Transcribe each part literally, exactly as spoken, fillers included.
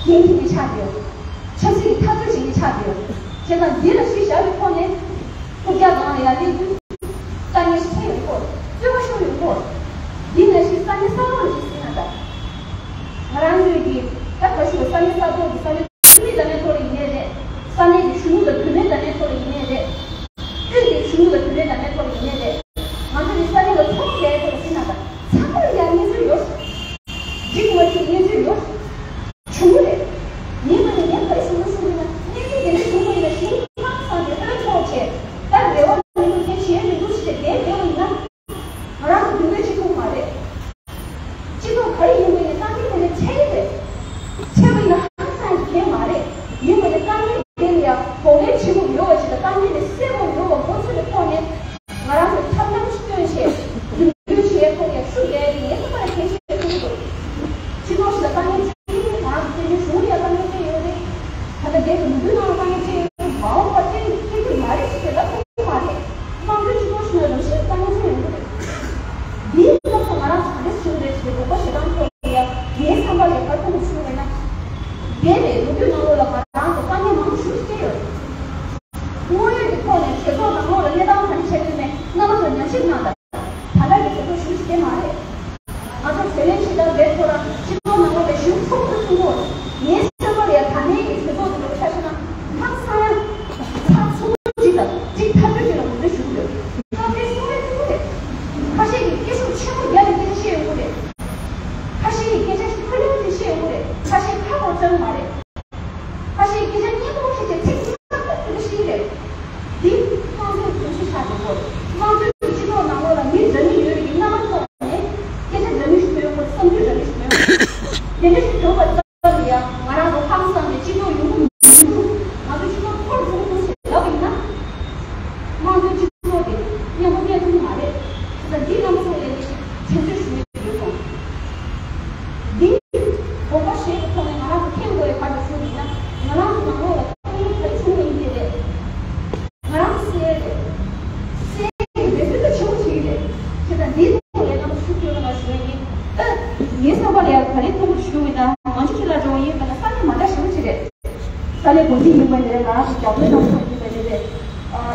འགན་འཁྱེར་ནས་ཆགས་ཡོད། ཆབ་སྲིད་ཀྱི་འཐབ་རྩོད་བྱེད་ཀྱི་ཆགས་ཡོད། བྱས་ཙང་འདི་ལ་གཞི་བཞག་པའི་ཐོག་ནས་ཐུགས་རྒྱ་སྒང་ལ་ཡར་སླེབས་དུས་དཀའ་ངལ་ཞིག་འཕྲད་ཡོང་གི་རེད། རྩོད་པ་ཤོར་ཡོང་གི་རེད། འདི་ནང་བཞིན་ས་གནས་ས་ཐོག་ལ་ཅིག་ཟིན་ན་ད། ང་རང་ཚོའི་གི་ད་ག་ཞུ་ས་གནས་ས་ཐོག་གི་ས་གནས་འཐུས་མི་ལ་ནས་ཐོག་ལ་ཡིན་ནའི་རེད། ས་གནས་ཀྱི་གཞོན་ནུ་དང་བུད་མེད་ལ་ནས་ཐོག་ལ་ཡིན་ནའི་རེད། ཁྱོད་ཀྱི་གཞོན་ནུ་དང་བུད་མེད་ལ་ནས་ཐོག་ལ་ཡིན་ནའི་རེད། ང་ཚོ་ནི་ས་གནས་ལ་ཚོགས་བསྡད་ཐོག་ལ་ཟིན་ན་ད་ཚང་མར་ཡང་གནས་ཚུལ་ཡོད། འགྲིག་མ་འགྲིག་གནས་ཚུལ་ཡོད། བྱུང་རེད། ཡིན་པ་ནི་ངས་ག་རེ་ཞུ་དགོས་ཞུ་དགོས་ན་གནས་ཚུལ་དེ་འདྲ་བྱུང་བ་ཡིན་ན་ཞིང་ཁམས་སངས་ཏེ་ལྷོད་ཐོག་བྱས་ད་རེ་བ་མི་འདུག་དེ་བྱས་མི་འདུག་ཞེས་བསྡད་བསྡད་པ་ཡིན་ན། ང་རང་ཚོ་མདུན་ལམ་ཅིག་ཐུག་མ་རེད། སྤྱི་ཚོགས་ག་རེ་ཡིན་པ་ཡིན་ན་དཀའ་ངལ་དེ་འདྲ་འཕྲད་ཀྱི་རེད། འཕྲད་པ་ཡིན་ན་ཧང་སངས་ཀྱི་གལ་མ་རེད། ཡིན་པ་ནི་དཀའ་ངལ་དེ་ལ་ཡང་གདོང་ལེན་བྱེད་དགོས་ཡོད་པ་ཞིག་དང་དཀའ་ངལ་དེ་སེལ་དགོས་ཡོད་པ་མགོ་ཚོས་པའི་ཐོག་ནས། ང་རང་ཚོས་ཐབས་ལམ་ཞིག་བཏོན་བྱས་རྒྱུན་མཐུད་བྱེད་ཡས་ཐོག་ཡང་ཤུགས་རྒྱག་ཡས་དེ་ངས་ཚང་མ་ལ་གལ་ཆེ་བསམ་གྱི་འདུག་སྤྱི་ཚོགས་ཤིག་ལ་དཀའ་ངལ་འཕྲད་ཀྱི་ང་རང་ཚོ་བཙན་བྱོལ་གཞུང་ལ་ཡང་དཀའ་ངལ་འཕྲད་ཡོད་རེད། ད་ལྟ་རྒྱལ་ཁབ་མི་མཐུན་ནང་ལ་དཀའ་ངལ་འཕྲད་ཡོད་རེད། མ་འོངས་པར་འཕྲད་འཕྲད་རྒྱུ་མ་རེད་ཅེས་ལབ་ཐུབ་ཀྱི་མ་རེད། དམངས་གཙོའི་སྤྱི་ཚོགས་ཤིག་ལ་རང་བཞིན་དཀའ་ངལ་འཕྲད་ཡོང་གི་རེད། འདིའི་སྐབས་སུ་ང་རང་ཚོ་ག་འདྲ་བྱེད་དགོས་རེད་ཅེས་དགོངས་པ་བཞེས་སྟངས་ཐོག་ལ་ཡང་ངའི་བསམ་པ་ལས་ག་རེ་མཐོང་གི་བྱུང་བས་ན། འདས་པའི་ལོ་རྒྱུས་ནང་ལོགས་ལ་ང་རང་ཚོ་དཀའ་ངལ་མང་པོ་ཞིག་འཕྲད་ཡོད་རེད། དངོས་ཡོད་ཀྱི་ཐོག་ནས་གྲོས་ཚོགས་ནང་ལོགས་ལ་གནས་སྟངས་ག་རེ་ཆགས་ཀྱི་མེད་རྣམ་པ་ཚོ་ཉམས་ཞིབ་གནང་དང་། ད་ལྟ་གི་གྲོས་ཚོགས་ཞུ་ཞིག་དེ་མ་རེད། ང་ཚོ་གྲོས་གླེང་བྱེད་སྟངས་དེ་ཐོག་ལ་སྤྱི་ཚོགས་ནང་ལོགས་ལ་ཞུ་ཐུབ་ཐུབ་ཐུབ་ཐུབ། ངའི་བསམ་པ་ལ་ཡང་ད་ལྟའི་གི་གྲོས་ཚོགས་དེ་ལ་ཆ་བཞག་ན་ཧང་སང་ཡང་ཚགས་ཚུད་པོ་ཅིག་དང་ཅིག་ཐབས་ཇུས་ཅིག་ལ་ངོས་འཛིན་ཞུ་གི་ཡོད། སྐབས་དེ་གསུང་རེ་ཐུབ་ཀྱི་རེད། ཁ་ཤས་ཀྱིས་སྐད་ཤུགས་ཆེན་པོ་རྒྱག་ནས་སྐད་ཆ་བཤད་ཡོང་གི་རེད། ཁ་ཤས་ཀྱིས་སྐད་ཆ་ཁ་ཡོང་ཅིག་བཤད་ཡོང་གི་རེད། ཁ་ཤས་ཁ་ཁོག་བཙན་མ་རེད། ཁ་ཤས་སྐད་ཆ་སྙན་པོ་བཤད་བྱས་ཚིག་ཐག་ཐག་ཆོད་པོ་བཤད་ཀྱི་རེད། འདི་དམངས་གཙོའི་གོམས་གཤིས་ཆགས་ཡོད་སྐོར། དམངས་གཙོའི་སྤྱི་ཚོགས་ནང་ལོགས་ལ་མི་འདྲ་མིན་ཡོད་རེད་ཀྱི་རྣམ་པ་ཐོག་ནས་སྐད་ཆ་འདྲ་མིན་ཞིག་ཐོན་ཡོང་སྐོར། བསམ་ཚུལ་འདྲ་མིན་ཞིག་ཐོན་ཡོང་སྐོར། དེ་འདྲ་ཞིག་ཐོན་པ་ཙམ་ལ་ཡང་ང་རང་ཚོ་ཧང་སངས་ནས་སྤྱི་ཚོགས་ཡོང་གི་མི་འདུག་ང་ཚོ་སྤྱི་ཚོགས་འཁོར་ཐུབ་ཀྱི་འདུག་ཟེར་ལབ་པ་ཡིན་ན། དམངས་གཙོའི་སྤྱི་ཚོགས་དེ་མཉམ་པོ་གནས་ཐུབ་ཀྱི་མ་རེད། ད་འདི་རྣམ་པ་ཚོ་ལས་ཀྱི་དྲན་གསོ་ཞུ་ཡི་ཡོད་སོང་། འདི་དགོངས་པ་བཞེས་ཀྱི་ཐོག་ནས་ང་རང་ཚོ་མཁྱེན་དགོས་པའི་བར་དུ་ཞུ་ཡིན་ན། ང་རང་ཚོ་ནང་ལོགས་ལ་ཐོག་མའི་བར་ཆུང་བ་ཡིན་གྱི་རེད། ང་རང་ཚོ་སེ་རེད། སེ་ཡི་འབད་བརྩོན་ད་ཆེན་པོ་བྱེད་ཀྱི་རེད། བྱས་ཙང་འདིའི་ཐོག་ལ་རྣམ་པ་ཚོ་ཤུགས་སྐྱོན་ལ་ཞུ་ཡ་ཡིན། ད་ངའི་བསམ་པ་ལ་ཡང་ག་རེ་མཐོང་གི་ཞུ་ཡིན་ན། ང་ཚོ་ཁྱེད་ལ་འགྲོ་ཡིན་པ་ན་ས་གནས་མ་འདྲ་ཞེ་པོ་ཅིག་རེད། ས་གནས་འགོ་འཛིན་ཡིན་པ་ནས་ང་རང་ཚོ་རྒྱབ་སྐྱོར་གནང་ཐུབ་ཡིན་པ་ནས་རེད།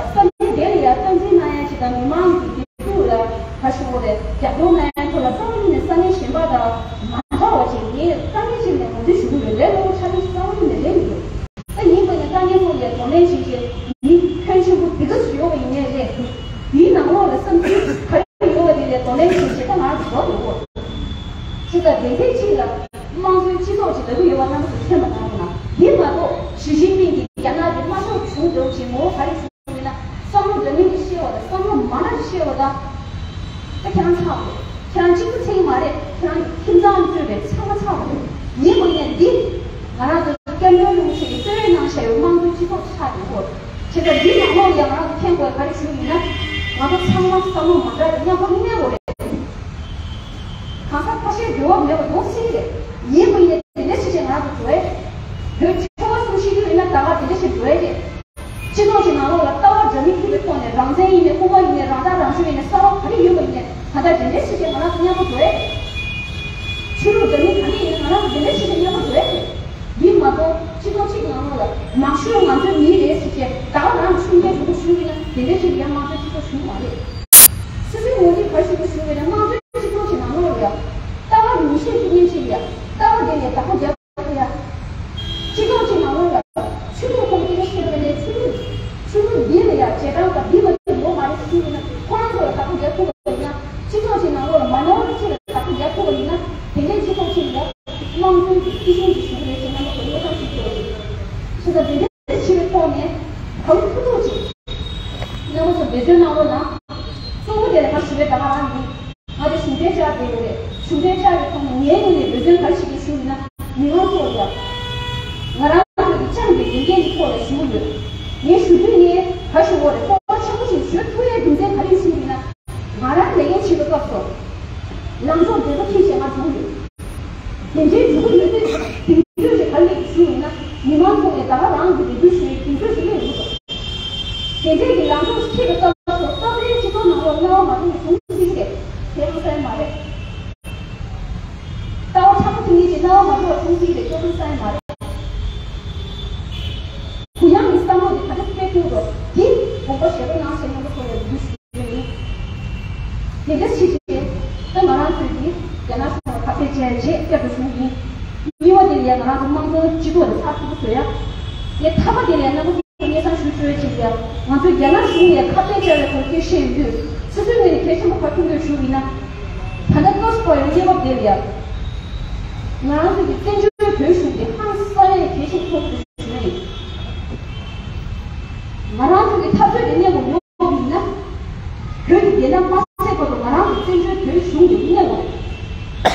ས་གནས་དེ་ལ་ཡང་སྟངས་འཛིན་གནང་ཡ་ཅིག་དང་མི་མང་གི་འདུག་ལ་ཁ་ཤས་འོ་རེད། རྒྱབ་སྐྱོར་གནང་ཡ་ཐོག་ལ་རྩ་བ་ཉིད་ནས་ས་གནས་གཞན་པ་དང་མ་འདྲ་བ་ཅིག་ངས་དཀའ་ངལ་ཅིག་ནས་ངོས་འཛིན་ཞུ་གི་ཡོད། ལས་སླ་པོ་ཆགས་མིན་རྩ་བ་ཉིད་ནས་རེད་མི་འདུག་ད་ཡིན་པ་ནས་དཀའ་ངལ་ཐོག་ལ་གདོང་ལེན་བྱེད་ཆེད་མི་ཕོན་ཆེན་པོ་འདི་ག་ཚོད་ཡོད་པ་ཡིན་ནའི་རེད། དེའི་ནང་ལོགས་ལ་བསམ་ཚུལ་ག་རེ་ཡོད་པ་དེ་ལས་གདོང་ལེན་བྱེད་ཆེད་ད་ང་རང་ཚོ་འགྲོ་དགོས། ཅི་ལྟར་དེ་ཚེ་གཅིག་ལ་དམངས་གཙོའི་སྤྱི་ཚོགས་ཅིག་ལབ་ཀྱི་ཡོད་པ་རྣམ་པ་ཚོ་མཁྱེན་པ་གནང་རོགས་གནང་། དེ་མ་གཏོགས་ཞི་ཅིན་ཕིང་གིས་རྒྱ་ནག་གི་དམར་ཤོག་གཞུང་འདྲ་བོ་ཅིག་ངོ་བོ་ག་རེ་ཡིན་ན། བསམ་བློ་འདྲ་མིན་གྱི་བཤད་པ་དང་བསམ་བློ་མ་འདྲ་ཞིག་བཤད་པ་དང་། ད་ཁྱེད་རང་ཚར་དགོས། ཁྱེད་རང་གཅིག་པུ་ཚད་མ་རེད། ཁྱེད་རང་ཁྱིམ་ཚང་གཙོས་པའི་ཚང་མ་ཚར་དགོས། ཡིན་པ་ཡིན་ན་འདི་ང་རང་ཚོ་སྐྱབས་མགོན་རིན་པོ་ཆེ་གིས་གསོལ་རས་གནང་བཞག་ཡོད་དམངས་གཙོའི་སྤྱི་ཚོགས་ཆགས་ཡོད་སྐོར། བྱས་ཙང་འདི་ནང་ལོགས་ལ་ཡང་ང་རང་ཚོ་མཁྱེན་དགོས་ག་རེ་ཞུ་ཡིན་ན། ང་ཚོ་ཚང་མ་བསམ་བློ་མ་འདྲ་རེད། མཉམ་པོ་གནས་དགོས་རེད། གང་ཟག་ཁ་ཤས་འགྱུར་བ་མེད་པ་ཡོང་སྲིད་རེད། ཡིན་པ་ཡིན་ན་དེ་འདྲ་བྱས་བྱས་ང་རང་ཚོ་འགྲོ་ཡས། བོད་ཆོལ་ཁ་གསུམ་ཤེས་ཀྱི་ཡོད་ན་ད་ག་དེ་འདྲ་བྱས་འགྲོ་ཡས་རེད། སྤྱི་ཚོགས་ཀྱི་ནང་ལོགས་ལ་ལྟ་བ་འདྲ་མིན་ཕུད་པའི་ཐོག་ནས་རང་བཙན་ཡིན་ནའི་དབུ་མ་ཡིན་ནའི་རང་ཐག་རང་གཅོད་ཡིན་ནའི་རྩ་བ་ག་རེ་ཡོད་པ་ཡིན་ནའི་ད་ལྟ་དེ་འདྲའི་ཕྱི་རྒྱལ་ང་རང་ཚོ་མཉམ་པོ་འགྲོ་ཡས། ཆོས་ལུགས་འདྲ་མིན་ག་རེ་ཡིན་ནའི་ང་རང་ཚོ་དེ་འདྲའི་ཕྱི་རྒྱལ་མཉམ་པོ་འགྲོ་ཡས་རེད། འདི་མ་གཏོགས་སྤྱི་ཚོགས་གཅིག་ནང་ལོགས་ལ་མང་ཤོས་ང་ཚོའི་མི་རེད་ཟེར་བྱས་ད་ག་རང་གི་ཆུང་རྒྱལ་ཞུ་དགོས་ཞུ་གི་ན་དེ་འདྲའི་ཕྱི་རྒྱལ་དམངས་གཙོའི་སྤྱི་ཚོགས་ཞུ་གི་མ་རེད། སྲིད་ཟུར་ངོས་ཀྱིས་ག་རེ་ཞུ་དགོས་ཞུ་གི་ན་དམངས་གཙོའི་སྤྱི་ཚོགས་ཀྱི་ནང་ལོགས་ལ་ཡ་ལྟ་བ་མི་ཤེས་ཤེས་མཁན་ཅིག་ཡ་ལྟ་བ་དེ་ནས་བདག་པོ་རྒྱག་ཡ། སྤྱི་ཚོགས་ཀྱི་ནང་ལོགས་ལ་ཆོས་ལུགས་ཁོངས་སྐད་ཆ་བཤད་པ་ནས་ཆོས་ལུགས་ཆོས་ལུགས་འདི་ལ་ཡང་རྗེས་འབྲང་དང་འདི་མ་འདི་ཡོད་མ་རེད་ཞུས་ཡིན་ན་ཁོ་རང་ཚོ་ལ་བདག་པོ་རྒྱག་ཐུབ་པ་ཡིན་ན་སྤྱི་ཚོགས་ཀྱི་ནང་ལོགས་ལ་མ་ནོར་བ་ཅིག་ལ་བདག་པོ་རྒྱག་ཐུབ་པ་ཡིན་ན་དེ་འདྲའི་སྤྱི་ཚོགས་ཅིག་ལ་དམངས་གཙོའི་གི་སྲིད་གཞུང་ཅིག་ཞུ་གི་རེད་ཅེས་རྣམ་པ་ཚོ་བློ་བཟང་ཞིག་ཐུབ་པ་ཡིན། བྱས་ཙང་འདི་འདྲའི་ཕྱི་པའི་ཐོག་ནས་གང་ཐུབ་ཐུབ་ཅིག་རྣམ་པ་ཚོ་འབད་བརྩོན་གནང་རོགས་གནང་། གཙོ་བོ་དེ་ལ་ཕར་ཞུ་བའི་ད་ག་རང་ཡིན། ང་དེ་གཞུང་འབྲེལ་བཅར་བསྡད་ཡོད་རེད། གཞུང་འབྲེལ་བཅར་བའི་ཐོག་ནས་ངའི་ངོས་ནས་འབད་བརྩོན་ག་རེ་བྱེད་ཀྱི་ཞུ་ཡིན་ན་མི་མང་ཚོ་ལ་ང་རང་ཚོ་གི་ཅང་གི་ལས་འགན་གྱི་ཐོག་ལ་ཞུ་གི་ཡོད། ངས་ཞུ་དུས་ངས་ག་ཞུ་དགོས་རེད། སྐོར་ཆེན་པོ་ཞིག་ཞུ་ཐུབ་ཡའི་རྒྱུ་མཚན་ག་རེ་ཞུ་ཡིན་ན་ང་རང་ལས་འགན་བྱེད་པའི་སྐབས་སུ་ལངས་ཕྱོགས་འདོད་པ་ཁྱེར་བྱས་ང་འགྲོ་གི་ཡོད། དེ་འདྲའི་འཇུག་གི་ཡོད་དུས་གདེང་ཚོད་ཞིག་ག་རེ་སླེབས་ཀྱི་ཞུ་ཡིན་ན་མི་མང་ཚོ་ལས་ད་ག་རང་གི་ལས་འགུལ་ཞུ་ཡའི་གདེང་ཚོད་ཞིག་སླེབས་ཡོང་གི་འདུག་དེ་འདྲའི་གི་ལངས་ཕྱོགས་ཤིག་ཁྱེར་བའི་སྐབས་སུ་སྟབས་རེ་སྤྱི་ཚོགས་ནང་ལོགས་སྣང་བ་མ་འགྲོ་བ་བྱུང་སྲིད་ཀྱི་རེད། དེ་ཡང་གསལ་མ་རེད། ལྟ་བ་མཐའ་མ་དེ་གཉིས་ཀྱི་སྣང་བ་མ་འགྲོ་བ་བྱུང་སྲིད་ཀྱི་རེད། སྐྱོ་ཤོས་གསལ་མ་རེད། རྒྱ་ནག་གཞུང་ལ་ཁ་གཏད་བཅག་ཡ་བྱས་བསྐྱར་དུ་ཞུ་གི་ཡིན། གཉིས་པ་དེ་ལ་ཡ་ང་རང་ཚོ་དམངས་གཙོའི་སྤྱི་ཚོགས་དེ་ཚགས་ཚུད་པོ་བཟོ་ཡ། ངས་མཐའ་མ་དེ་ལ་ཡ་རྣམ་པ་ཚོ་སྙན་སེང་ཞུ་འདོད་ཅིག་ཡ། ང་ཚོས་རྒྱ་ནག་གཞུང་ལ་ཁ་གཏད་བཅག་པའི་སྐོར་སྐད་ཆ་བཤད་ཡོང་དུས་སོ་སོའི་ངོས་ནས་གལ་ཆེན་པོ་ག་རེ་མཐོང་གི་ཡོད་ཞུ་བ་ཡིན་ན། ད་ལྟ་ཏོག་ཙམ་བར་ཡོང་གནས་བབ་དེ་ལ་ཡ། ང་རང་ཚོ་གི་བཙན་བྱོལ་བོད་གཞུང་དེ་ཧང་སང་ཡ་གལ་ཆེན་པོ་མཐོང་གི་ཡོད་ཞུ་ཡ་ཡིན། ང་རང་ཚོ་གི་འཐབ་རྩོད་དེ་གནས་དགོས་ཡོད། ཡིན་ན། བོད་ཀྱི་བདེན་མཐའ་མ་གསལ་བར་དུ་ང་རང་ཚོ་བཙན་བྱོལ་བོད་གཞུང་གི་གནས་བབ།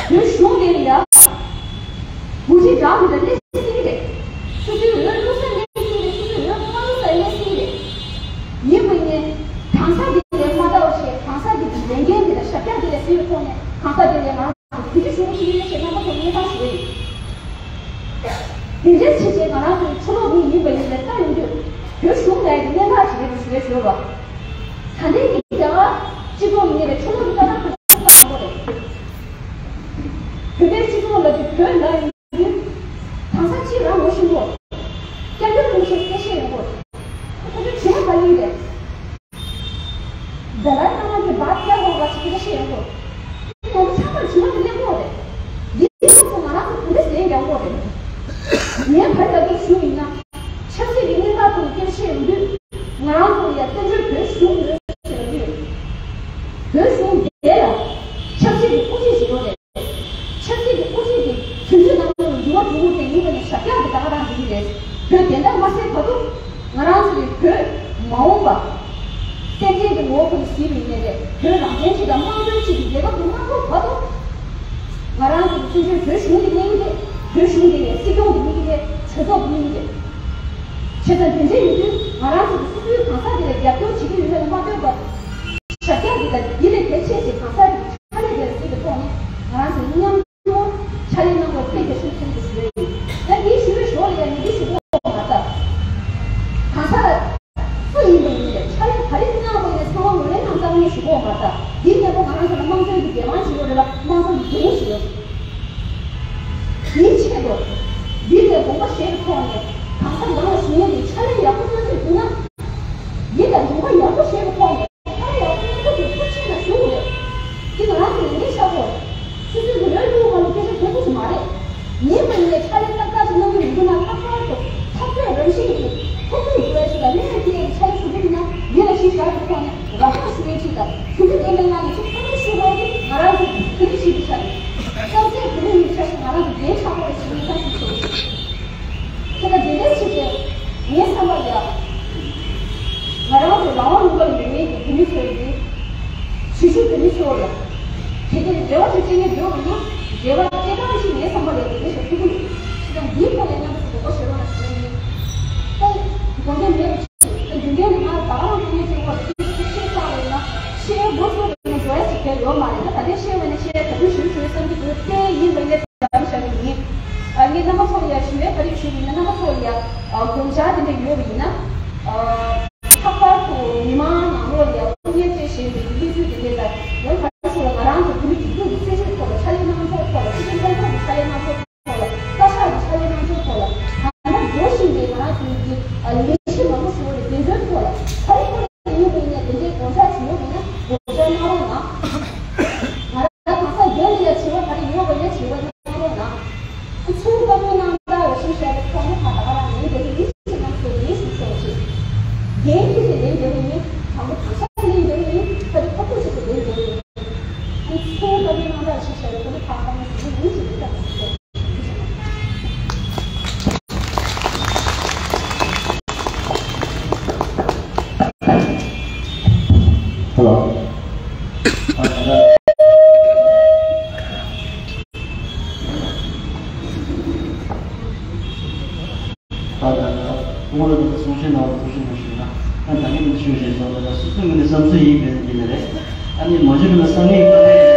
བོད་གཞུང་དེ་ལ་ཡ། འགོ་ཁྲིད་རང་གིས་ཀྱང་གནས་སྲིད་ཀྱི་རེད། སོ་སོའི་འོས་བླུག་སར་གནས་སྲིད་ཀྱི་རེད། སོ་སོའི་འོས་མ་བླུག་སར་གནས་སྲིད་ཀྱི་རེད། ཡིན་པ་ཡིན་ནའི། གང་ཟག་དེ་ལ་མ་ལྟ་བ་བྱས། གང་ཟག་དེ་གི་ལས་འགན་དེ་དང་ཞབས་འདེགས་དེ་ལ་ཟེར་བའི་ཐོག་ནས་གང་ཟག་དེ་ལ་ང་རང་ཚོ་གུས་བརྩི་ཞུ་དགོས་ཀྱི་ཡོད་ཅེས་རྣམ་པ་ཚོར་སྙན་སེང་ཞུ་གི་ཡིན། དེ་འདྲའི་བྱས་རྗེས་ང་རང་ཚོའི་ཕྱི་ལོགས་མི་ཡིན་པ་ཡིན་པའི་ལྟ་ཡོང་དུས། བོད་གཞུང་ལ་ཡང་གནད་འགག་ཅིག་རེད་པ་ཞུ་བའི་ཞོར་ལ། ད་ལྟའི་གི་རྒྱ་གར་སྤྱི་ཚོགས་མི་སྣ་ལ་ཕྱི་ལོགས་ཀྱི་ལྟ་སྟངས་དེ་ཚོ་ཡོང་གི་རེད། བོད་པའི་སྤྱི་ཚོགས་ལ་དེ་བོད་ལ་ཡོང་དུས། གང་ཟག་གཅིག་རང་ངོ་ཤེས་དགོས། སྐྱབས་མགོན་རིན་པོ་ཆེ་སྐད་ཆ་ཡོང་དགོས། ཁོ་ཚོའི་དྲི་བ་ག་རེ་ཡིན་རེད། ཏཱ་ལའི་བླ་མ་གི་བར་བསྐྱལ་དགོས་པ་ཞིག་སྐད་ཆ་ཡོང་དགོས། ང་ཚོ་ཚང་མར་དྲི་བ་དེ་སླེབས་ཀྱི་ཡོད་རེད། འདི་ཚོ་ང་རང་ཚོ་ག་འདྲ་ཟས་རྒྱག་དགོས་རེད། ངས་ག་རེ་ལབ་འདུག་ཞུ་བ་ཡིན་ན། ཆབ་སྲིད་ཀྱི་གནད་འགག་ཐོག་ནས་སྐད་ཆ་བཤད་ཡོང་དུས། ང་རང་ཚོ་ལ་ཡ་བཙན་བྱོལ་བོད་གཞུང་ཡོད་ཟེར་ཡོང་དུས། བོད་གཞུང་དེ་ལ་ཆབ་སྲིད་ཀྱི་དབུ་ཁྲིད་ཅིག་ཡོད་རེད། ཆབ་སྲིད་ཀྱི་དབུ་ཁྲིད་དེ་དུས་ཚོད་ནང་ལ་འགྱུར་བ་འགྲོ་གི་རེད། ཡིན་པ་ནས་ཞབས་འདེགས་ཀྱི་ད་ག་རང་འགྲོ་གི་རེད། བོད་བདེན་མཐའ་མ་གསལ་བར་དུ། ང་རང་ཚོ་གི་བོད་མ་འོངས་པ། བཙན་བྱོལ་གྱི་ངོ་བོ་ཁོ་ནས་ཟིན་པ་ཡིན་ནའི་རེད། བོད་རང་བཙན་གཅིག་དང་དམངས་གཙོ་གཅིག་གི་རྒྱལ་ཁབ་དུ་མ་འགྲོ་བར་དུ། ང་རང་ཚོ་གི་བཙན་བྱོལ་བོད་གཞུང་དེ་གནས་ཀྱི་རེད། བོད་གཞུང་དེ་ཡང་སྲིད་སྐྱོང་དེ་གནས་ཀྱི་རེད། གྲོས་ཚོགས་དེ་གནས་ཀྱི་རེད། བྱས་ཙང་དེ་འདྲ་ཡིན་དུས་ང་རང་ཚོ་གི་སོ་སོའི་གང་ཟག་དེ་ལ་རྒྱབ་སྐྱོར་བྱེད་ཀྱི་ཡོད་མེད་ལ་མ་ལྟོས་པར། ཞབས་འདེགས་དེ་དང་འདི་ལས་གལ་ཆེ་ཞིང་གང་ཟག་གི་ཕྱག་ལས་དེ་ལ་གཟིགས་པའི་ཐོག་ནས་ང་རང་ཚོ་མཉམ། ཕྱག་ལས་གནང་བར་ཐུགས་རྗེ་ཆེ་ཞུ་རྒྱུ་ཞུ་ཡ་ཡིན། ད་འདི་ཞུ་བའི་ཞོར་ལ་ཡང་ངས་འདི་ཞུ་དགོས་མ་རེད། གང་ཟག་སུ་ཡིན་པ་ཡིན་ནའི་ཕྱག་ལས་ག་རེ་གནང་བ་ཡིན་ནའི་ཚང་མ་ངོས་ལེན་གནང་ཚར་ངས་ཞུ་དགོས་མ་རེད། འདི་ཉེ་པོ་ང་རང་ཚོ་ལ་དམངས་གཙོའི་གི་འགན་དབང་ཞིག་ཡོད་རེད་ལ། དམངས་གཙོ་གི་འགན་ཞིག་ཡོད། འདིའི་ཆེད་དུ་འདི་ལས་དགོངས་པ་བཞེས་པའི་ཐོག་ནས་གང་ཟག་རང་ལ་ཞུ་ཡ་དེ་ཕྱག་ལས་ཡག་པོ་གནང་ཐུབ་ཐུབ་ན། འདི་ལས་དགོངས་པ་ཡག་པོ་བཞེས་པའི་ཐོག་ནས། ཁ་ཡག་པོ་མཉམ་དུ་ཐུགས་རྗེ་ཆེ་ཞུ་དགོས་རེད། འདི་ང་རང་ཚོ་ལས་འགན་ཆགས་དགོས། སོ་སོའི་གི་ལོས་ལུགས་མ་ལུགས་སྐད་ཆ་བཤད་ཐུབ་ཀྱི་མ་རེད། ཡིན་པ་ཡིན་ནའི་ཕྱག་ལས་ཏག་ཏག་ཅིག་གནང་གི་མི་འདུག་ན། ལྷག་པར་དུ་འཐབ་རྩོད་རང་བཞིན་གྱི་ཐུགས་ཁུར་འདུག་པའི་ཞིག་ལ་གནོད་སྐྱེལ་གྱི་ཕྱག་ལས་ཞུ་གི་ཡིན་ན། ཡིད་ལ་གཞི་བཞག་གི་ཐོག་ནས་རང་ཐག་ཞུ་བའི་ཁྲིད་དང་། གུས་བཀུར་ལྡན་པའི་ངང་ནས་ཚུར་ཐུགས་ཁུར་ཞུ་དགོས་ཀྱི་ང་རང་ཚོ་གི་བོད་རིགས་ཤིག་གི་ཆ་ནས། རྩ་བའི་བོད་རིགས་ཡིན་ཆ་ཞིག་ང་རང་ཚོ་འགན་ཆགས་དགོས་རེད་ཞེས་ངས་ཐག་གཅོད་བྱས་ཡོད། དེ་ལ་དེ་འདྲའི་ཕྱིར་ཏེ། ངའི་བསམ་པར་ཡ། ང་རང་ཚོ་རང་དབང་ལུང་པ་ལ་ཡོད་མཁན་གྱི་བོད་མི་ཚོའི་གི། གཞིས་བཞུགས་བོད་མི་ཚོ་ལ། གལ་ཏེ་རེ་བ་ཅིག་བཅོལ་མཁན་ཡོད་པ་ཡིན་ན། རེ་བ་བཅོལ་སྟངས་ཤིག་ངའི་བསམ་པར་ཡ་དེ་འདྲ་ཞིག་ཐུག་གི་འདུག་ཅི་ལྟར་འདིའི་ཐོག་ནས་རྣམ་པ་ཚོ་དགོངས་པ་བཞེས་རོགས་གནང་ཞུ་ཡ་ཡིན། ད་དགོངས་འགལ་མེད་པ་ཅིག་ད་རྒྱུ་མཚན་ནི་ང་ད་ག་རང་དཀའ་ངལ་འཕྲད་ཀྱི་ཡོད་རེད། ཅིག་ཅིག་ཤེས་བསམ་ལ་ཡིན་ན། ཤེས་མགོ་ཚོས་ནས་འགྲོ་ཡ་ཞིག་གལ་ཡོད་མ་རེད། ད་ད་ལྟའི་ཤེས་པ་ནས་ཤེས་ཡ་ག་དུས་ཞུ་ཞུ་བསམ་གྱི་འདུག་དེ་ཡིན་པ་ངས། བྱ་བ་བྱ་གི་ཡིན། ཨ། ངས་རྣམ་པ་ཚོ་ལ་ཡ་ཞུ་ཡ་ག་རེ་ཞུ་ཡིན་ན། རྣམ་པ་ཚོ་ལ་ཡ། ཨ། དགོངས་འཆར་དེ་འདྲ་ཡོད་པ་ཡིན་ན། ཨ། ལྷག་པར་དུ་མི་མང་ནང་ལོགས་ལ་ཡ་དབུ་བརྙེས་བཅས་བཞིན་པའི་གནས་ཚུལ་དེ་འདྲ་དང་། ཡང་ག་རེ་ཞུ་ལ། ང་རང་ཚོ་བོད་མི་སྒྲིག་འཛུགས་ཀྱི་སྲིད་བྱུས་ཐོག་ལ་ཕྱག་ལས་གནང་ཕྱོགས་ཐོག་ལ། སྤྱི་ཁྱབ་ལྷན་ཚོགས་ཀྱི་ཕྱག་ལས་གནང་ཕྱོགས་ཐོག་ལ། བཀའ་ཤག་གི་ཕྱག་ལས་གནང་ཕྱོགས་ཐོག་ལ། ད་ལྟ་འགྲོ་བཞིན་པའི་ང་རང་ཚོའི་གི། ཨ། ལས་གཞི་མང་པོ་ཞིག་ཡོད་རེད། དེ་ཚོའི་ཐོག་ལ་ག་རེ་དགོས་རེད། ཡིན་པ་ཡིན་ནའི་དེ་འདྲའི་དགོངས་འཆར་ཞིག་ཡོད་པ་ཡིན་ན་དགོངས་འཆར་གནང་རོགས་གནང་། ང་རང་གང་ཟག་སྒེར་ལ་ཡ་དྲི་བ་ག་རེ་ཡོད་པ་ཡིན་ན་དྲི་བ་གནང་རོགས་གནང་། ཚུར་བཀའ་མོལ་གནང་སྟངས་ལ་གཞི་བཞག་པའི་ཐོག་ནས་ད་ད་ག་རང་ལན་འདེབས་ཀྱི་ཡིན། ཅིག་ནང་སོ་ལན་ཞུ་ཆོག་ཅིག་འགན་འཁྱེར་ཏེ་ལན་འདེབས་ཀྱི་ཡིན། དང་པོ་གང་ཤར་ལན་འདེབས་ཀྱི་ཡིན། ཁ་ཏེ་ཁ་ཐུག་ཅིག་ཏུ་ལན་འདེབས་ཀྱི་ཡིན། ཨ་ནི་ཚུར་བཀའ་མོལ་གནང་སྟངས་ལ་གཞི་བཞག་པའི་ཐོག་ནས་ད་ད་ག་རང་ལན་འདེབས་ཀྱི་ཡིན་ཅིག་ལན་འདེབས་ཀྱི་ཡིན། Hello. ད་ད་ད་སྐུ་ངོ་ལགས་ཀྱིས་གསུང་བཤད་གནང་བར་ཐུགས་རྗེ་ཆེ་ཞུ་ན། ད་ད་གིན་ཞུ་བཞིན་སོང་། ད་ད་སོ་སོའི་ངོས་ནས་བསམ་ཚུལ་ཡིན་པས་ཡིན་ནི་རེད། ཨ་ནི་མ་ཞུ་ན་ས་གནས་ཀྱི་ཏཱ་ལའི།